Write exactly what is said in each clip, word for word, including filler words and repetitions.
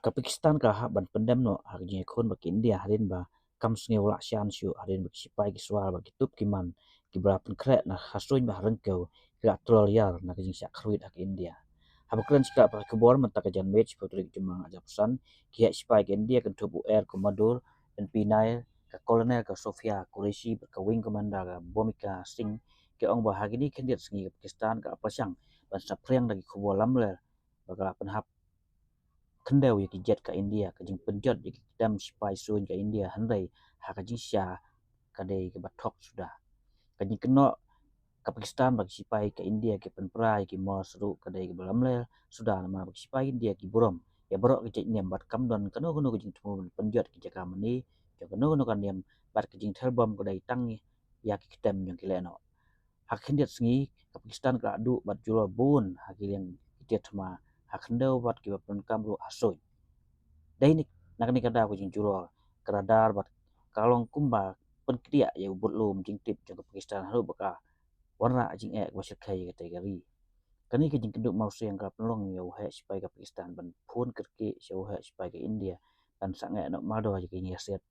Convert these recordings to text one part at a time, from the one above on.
Ka Pakistan ka hap ban pyndem noh ha ka jingïakhun bad ka India hadien ba kam sngewlah shan shuh hadien ba ki sipai ki swa bad ki tup ki man kiba la pynkhreh na ha suiñ bad ha ryngkew ki la troll ïar na ka jingshah kyrwit ha ka India. Haba kren shikatdei para khubor mynta ka janmiet shiphew tarik Jymmang arhajar arphew san, ki heh sipai ka India kynthup u Air Commodore N P Nair, ka Colonel ka Sophia Qureshi bad ka Wing Commander ka Bhumika Singh, ki ong ba ha kine ki khyndiat sngi ka Pakistan ka la pyrshang ban saphriang da ki khubor lamler ba ka la pynhap khyndew ïa ki jet ka India, ka jingpynjot ïa ki ktem sipai suiñ ka India, hynrei ha ka jingshisha ka dei kaba thok suda. Ka jingkynnoh ka Pakistan ba ki sipai ka India ki pynpra ïa ki mor syruk ka dei kaba lamler suda, namar ba ki sipai India ki burom ïa baroh ki jait niam bad kam don kano kano ka jingthmu ban pynjot ki jaka mane jong kano kano ka niam bad ka jingther bom ka dei tang ïa ki ktem jong ki lehnoh. Ha ka khyndiat sngi ka Pakistan ka la duh bad julor bun ha ki liang ki tiar thma ha khyndew bad kiba pyndonkam ruh ha suiñ. Dei na kane ka daw ka jingjulor ka radar bad ka long kumba pynkdiah ïa u budlum jingtip jong ka Pakistan haduh ba ka wanrah jingeh kaba shyrkhei ïa katei ka ri. Kane ka jingkynduh mawsiang ka la pynlong ïa u heh sipai ka Pakistan ban phone kyrkieh sha u heh sipai ka India ban sangeh noh mardor ïa ka jingïasiat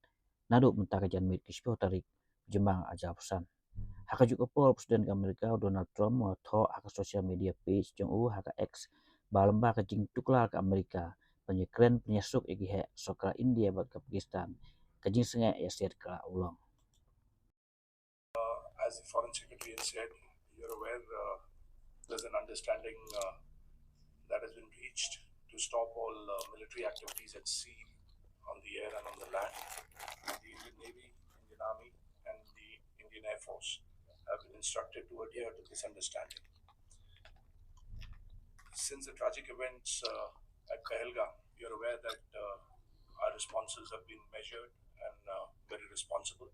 naduh mynta ka janmiet ka shiphew tarik Jymmang arhajar arphew san. Ha kajuh ka por, President ka Amerika u Donald Trump u la thoh ha ka social media page jong u ha ka X ba lyngba ka jingtuklar ka Amerika ban ïakren pynïasuk ïa ki heh sorkar India bad ka Pakistan, ka jingsangeh ïasiat ka la urlong. As the Foreign Secretary has said, you're aware, uh, there's an understanding uh, that has been reached to stop all uh, military activities at sea, on the air and on the land. The Indian Navy, Indian Army, and the Indian Air Force have been instructed to adhere to this understanding. Since the tragic events uh, at Pahalgam, you're aware that uh, our responses have been measured and uh, very responsible.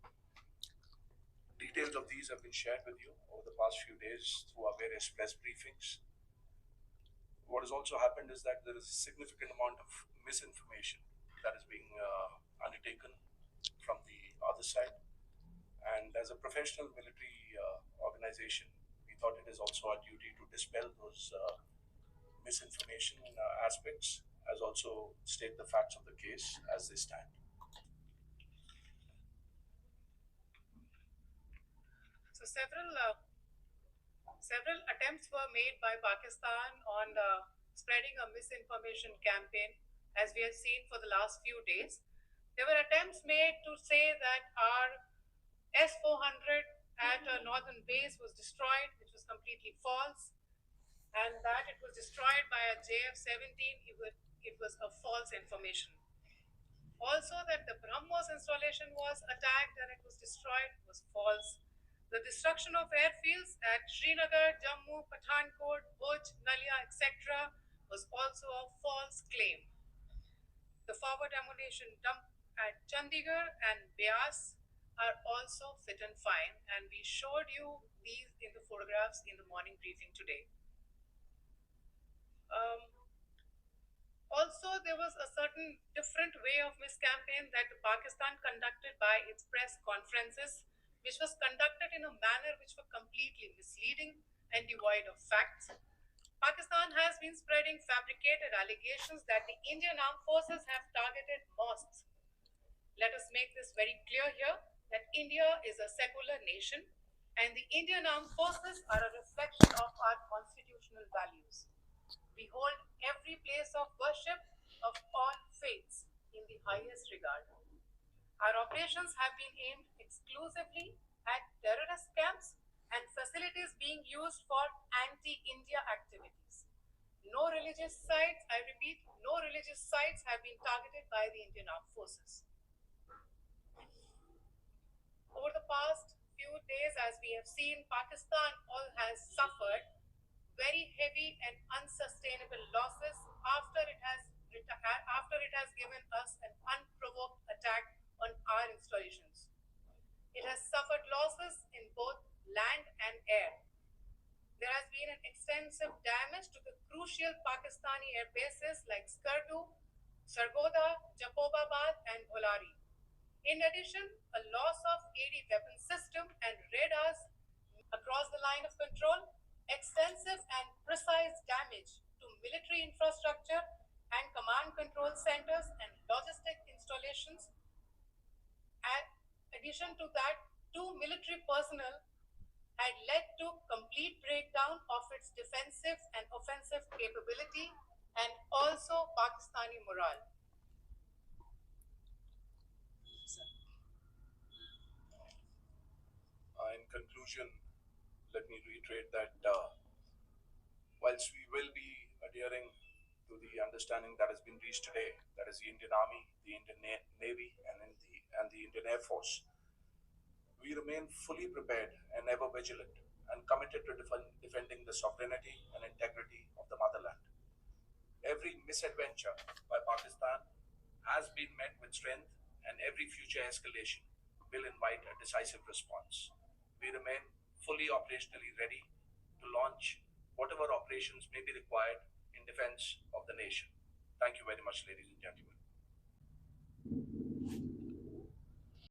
Details of these have been shared with you over the past few days through our various press briefings. What has also happened is that there is a significant amount of misinformation that is being uh, undertaken from the other side. And as a professional military uh, organization, we thought it is also our duty to dispel those uh, misinformation uh, aspects, as also state the facts of the case as they stand. So several uh, several attempts were made by Pakistan on uh, spreading a misinformation campaign, as we have seen for the last few days. There were attempts made to say that our S four hundred at a northern base was destroyed, which was completely false, and that it was destroyed by a J F seventeen, it was, it was a false information. Also, that the BrahMos installation was attacked and it was destroyed was false. The destruction of airfields at Srinagar, Jammu, Pathankot, Bhuj, Nalia, et cetera was also a false claim. The forward ammunition dump at Chandigarh and Beas are also fit and fine, and we showed you these in the photographs in the morning briefing today. Um, also, there was a certain different way of miscampaign that Pakistan conducted by its press conferences, which was conducted in a manner which were completely misleading and devoid of facts. Pakistan has been spreading fabricated allegations that the Indian armed forces have targeted mosques. Let us make this very clear here that India is a secular nation and the Indian armed forces are a reflection of our constitutional values. We hold every place of worship of all faiths in the highest regard. Our operations have been aimed exclusively at terrorist camps and facilities being used for anti-India activities. No religious sites, I repeat, no religious sites have been targeted by the Indian armed forces. Over the past few days, as we have seen, Pakistan all has suffered very heavy and unsustainable losses after it has after it has given us an unprovoked attack on our installations. It has suffered losses in both land and air. There has been an extensive damage to the crucial Pakistani air bases like Skardu, Sargodha, Jacobabad, and Bholari. In addition, a loss of A D weapon system and radars across the line of control, extensive and precise damage to military infrastructure and command control centers. Ral. Uh, in conclusion, let me reiterate that uh, whilst we will be adhering to the understanding that has been reached today, that is the Indian Army, the Indian Na- Navy, and in the and the Indian Air Force, we remain fully prepared and ever vigilant and committed to defend, defending the sovereignty and integrity of the motherland. Every misadventure by Pakistan has been met with strength, and every future escalation will invite a decisive response. We remain fully operationally ready to launch whatever operations may be required in defense of the nation. Thank you very much, ladies and gentlemen.